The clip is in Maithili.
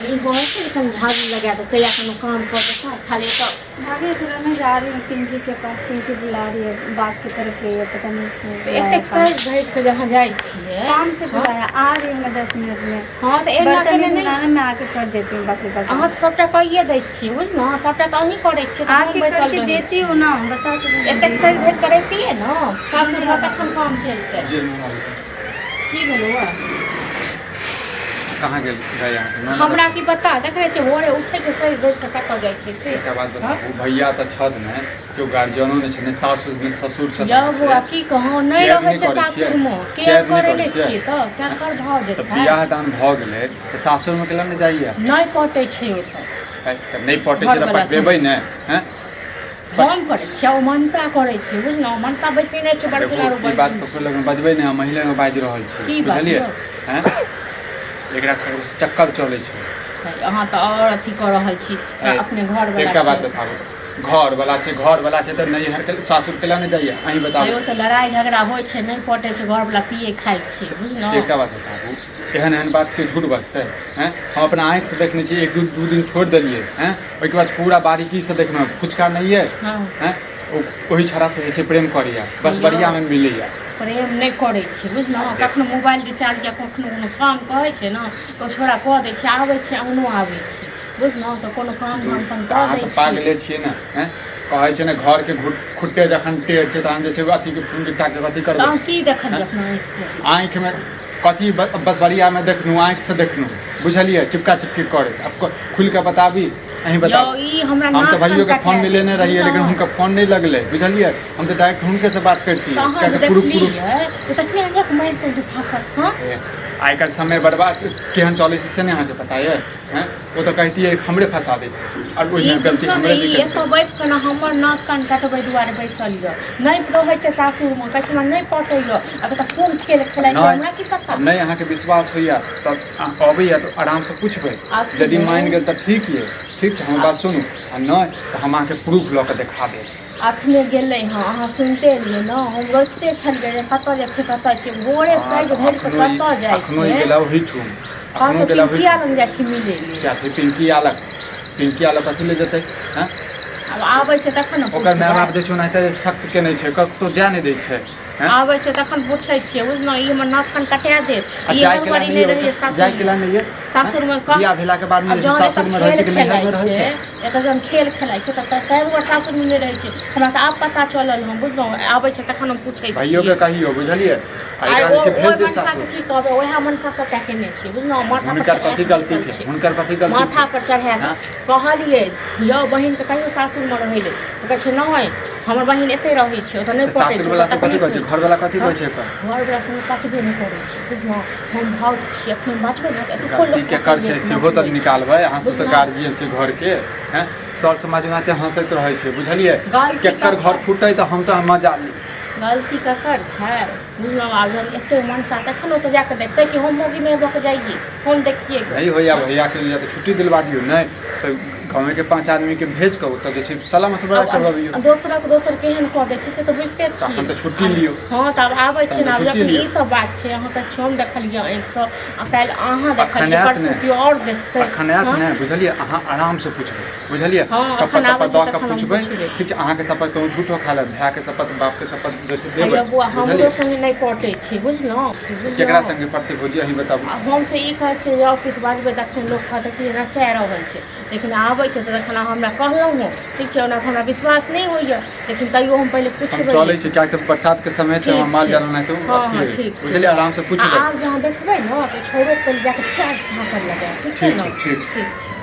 ई होइ छै ने कनि झाड़ू लगा देतै या कोनो काम कऽ देतै खाली एतऽ। भाभी, थोड़ा मैं जा रही हूँ पिंकी के पास। पिंकी बुला रही है, बाग की तरफ गई है, पता नहीं क्यों तऽ बुलाया। एतेक काम सजि धजि कऽ जे अहाँ जाइ छियै। काम से बुलाया, आ रही हूँ मैं 10 मिनट में। हँ, तऽ एना बर्तन केने ही नहि। धुलाना, मैं आके कर देती हूँ बाकी का अहाँ काम। तऽ सभटा कइए दै छियै, बुझलहुँ? सभटा तऽ अहीं करै छियै, तऽ हम आके बैसल करके रहै देती छी। हूँ ना, बता तो एतेक सजि धजि कऽ रहितियै ने सासुरमे, तखन काम चलितै। जे मोन आबै। की भेलौ? कहाँ गेल गए अहाँके ननद? हमरा की पता। देखै छियै, भोरे उठै छै, सजि धजि कऽ कतऽ जाइ छै से। एकटा बात हँ? बताबू, भैया तऽ छथि ने, केओ गार्जियनो नहि छै, ने सासुर ने ससुर छथि। यौ बौआ, की कहूँ, नहि केयर रहै नहि छै करै छियै? सासुरमे। केयर केयर नहि करै करै नहि छियै? छियै तऽ केकर भऽ तऽ जेतै? बियाह दान भऽ गेलै तऽ सासुरमे केला नहि जाइया? नहि पटै छै ओतऽ। तऽ नहि पटै छै तऽ घरवला पटबेबै ने, हैं? हम करै छियै, ओ मनसा करै छै, बुझलहुँ? मनसा बैसी नहि छै। बड़ देखू, दुलारू ई बात बहिन ककरो छै। लग बजबै नहि, हम महिले मे बाजि रहल छी। की बात? बुझलियै? यौ। हैं, एकरा ककरो से चक्कर चलै छै। अहाँ तऽ आओर अथी कऽ रहल छी। ऐ, अपने घरवला एकटा बात छै। बताबू, घर वाला छै, घर वाला छै तऽ नैहर के सासुर केला नहि जाइया? अहीं बताबू। आयो, तऽ लड़ाइ झगड़ा होइ छै, नहि पटै छै, घरवला पियै खाइ छै, बुझलहुँ? एकटा बात बताबू, एहन एहन बात के झूठ बजतै? हैं, हम अपना आँखिसँ देखने छी। एक दू दिन छोड़ि देलियै हैं, ओहिके बाद पूरा बारीकीसँ देखलहुँ, फुचका नहि अइ। हैं, ओ ओहि छौड़ासँ जे छै प्रेम करैया बस। यौ। बढ़िआँमे मिलैया। प्रेम नहि करै छै, बुझलहुँ? कखनो मोबाइल रिचार्ज या कखनो कोनो काम कहै छै ने, तऽ ओ छोड़ा कऽ दै छै। आबै छै, अङ्गनो आबै छै, बुझलहुँ? तऽ कोनो काम धाम तहन तऽ कऽ अहाँ दै सब छियै। पागले छियै ने? हैं, कहै छै ने, घरके खुट्टे जखन टेढ़ छै तहन जे छै अथीके फुंगिटाके कथी तऽ करबै? अहाँ की देखलियै अपना आँखिसँ? आँखिमे कथी? बसवरियामे देखलहुँ, आँखिसँ देखलहुँ, बुझलियै? चिपका चिपकी करैत। आब खुलि कऽ बताबी, अहीं यौ, बताबू। ई हमरा हम तऽ नाक भैयोके कान फोन कटा मिलेने देत, रहियै, लेकिन बुझलहुँ? हुनका फोन नहि लगलै, बुझलियै? हम तऽ डायरेक्ट हुनकेसँ बात करितियै। तऽ अहाँ जे कियाकि प्रूफ प्रूफ देखलियै तऽ तखने अहाँ जाकऽ मारितहुँ दू थापड़, हँ? आइ काल्हि समय बर्बाद केहन चलै छै से नहि अहाँके पता यऽ? हँ, ओ तऽ कहितियै हमरे फंसा दैते आओर ई ओहिमे गलती बुझियौ ने, हमरे ई निकलतै। एतऽ बैस कऽ ने हमर नाक कान कटबै दुआरे बैसल यऽ। नहि रहै छै सासुरमे, कहै छै हमरा नहि पटैए। आब एतऽ कोन खेल खेलाइ छै, हमरा की पता। नहि अहाँके विश्वास होइए तब अबैए तऽ आरामसँ पुछबै। आब यदि मानि गेल तऽ ठीक यऽ, ठीक छै, हमर बात सुनू, आ नहि तऽ हम अहाँके प्रूफ लऽ कऽ देखा देब। अखने गेलै हँ, अहाँ सुनिते एलियै ने। हम रोकिते छलियै जे कतऽ जाइ छै, कतऽ जाइ छै, भोरे हँ, सजि तऽ धजि कऽ अखनो ई कतऽ जाइ अखनो ई छै। गेला ओहिठुम। हँ, अखनो तऽ गेला पिंकिया ओहिठुम। लग जाइ छी मिलै लेल। किया फेर पिंकी आलक कथी लए जेतै? हँ? आब आबै छै तखन ने ओकर माय पुछबै। बाप जे छै ओनाहिते सख्त केने छै, कतहु जाए नहि दै छै। हँ? आबै छै तखन पूछै छियै, बुझलहुँ? ई हमर नाक कान कटा देत। आ ई जाय केला हड़बड़ी नहि नहि यऽ रहैए जाय सासुरमे। केला नहि यऽ? सासुरमे कह बियाह भेलाके बाद आब जे छै जहन एतऽ सासुरमे रहै खेल छै कि खेलाइ नैहरमे रहै छै, छै? एतऽ जहन खेल खेलाइ छै तऽ ताहि दुआरे सासुरमे नहि रहै छै। हमरा तऽ आब पता चलल हँ, बुझलहुँ? आबै छै तखन हम पूछै भैयोके छियै। कहियौ, बुझलियै? आ आइ एकरा ओ जे छै ओहि भेज दियौ मनसाके सासुर। की कहबै? उएह मनसा सभटा केने छियै, बुझलहुँ? माथा पर हुनकर चढ़ा कथी कऽ गलती बैसल छै? छै। हुनकर कथी गलती माथा छै? पर चढ़ा कऽ हँ? कहलियै, यौ बहिनके कहियो सासुरमे रहै लेल, तऽ कहै छै नहि, हमर बहिन एतहि रहै छै, ओतऽ नहि तऽ पटै छै, ओतऽ सासुरवला सब कथी तकलीफ कहै छै? होइ छै। घरवला कथी हँ, कहै छै एकर? घरवला संगे पटबे नहि करै छै, बुझलहुँ? हम भाउज छी, एखन बाजबै ने तऽ तऽ एतुको गलती लोक केकर पकड़ि छै लेत सेहो तऽ नचबै छै, निकालबै। अहाँ सब तऽ बुझलहुँ? गार्जियन छै घरके। हैं, सर समाज ओनाहिते हँसैत रहै छै, बुझलियै? गलती केकर घर ककर फूटै तऽ हम तऽ मजा ली। गलती ककर छै, बुझलहुँ? आब जहन एते मनसा तखन ओतऽ जाकऽ देखतै कि हम मौगी मेहर भऽ कऽ जाइए, हम देखिए गऽ। नहि होइया भैयाके लिए तऽ छुट्टी दिलवा दियौ, नहि तऽ गाँवेके पाँच आदमीके भेज कऽ ओतऽ जे छै सलाह मशवरा करबबियौ। आब दोसरक दोसर केहन कऽ दै छै से तऽ बुझिते छियै। तखन तऽ छुट्टी लियौ। हँ, तऽ आब आबै छै तहन ने। तऽ आब छुट्टी जखन लियौ। ई सब बात छै, अहाँ कहै छियै हम देखलियै आँखिसँ, आ काल्हि अहाँ अखन देखलियै, आयत परसू नहि। केओ आओर देखतै। अखन आयत हँ। नहि, बुझलियै? अहाँ आरामसँ पुछबै, बुझलियै? हँ, शपथ एखन आबै तपत छै दऽ कऽ तखन हम पुछबै। पुछबै। ठीक छै, अहाँके शपथ कहूँ झूठो खा लेब, भायके शपथ, बापके शपथ जे छै आ देबै, यौ बौआ, हमरो बुझलियै? संगे नहि पटै छै, बुझलहुँ? केकरा बुझलहुँ? संगे पड़तै भौजी, अहीं बताबू। आ हम तऽ ई कहै छियै जे आओर किछु बाजबै तखन लोक कहतै कि नचा रहल छै, लेकिन आबै छै तऽ तखन अहाँ हमरा कहलहुँ हँ, ठीक छै। ओना तऽ हमरा विश्वास नहि होइए, लेकिन तैयो हम पहिले हम पुछबै। चलै छी, कियाकि तऽ बरसातके समय छै, ठीक हमर माल छै। जाल ओनाहितो हँ अथी हँ अइ, ठीक छै। बुझलियै? आरामसँ आ पुछबै। आब जहाँ देखबै ने तऽ छोड़ो पहिले जाकऽ चारि झाँपड़ लगायब, ठीक छै ठीक ने? छै, ठीक छै। ठीक छै।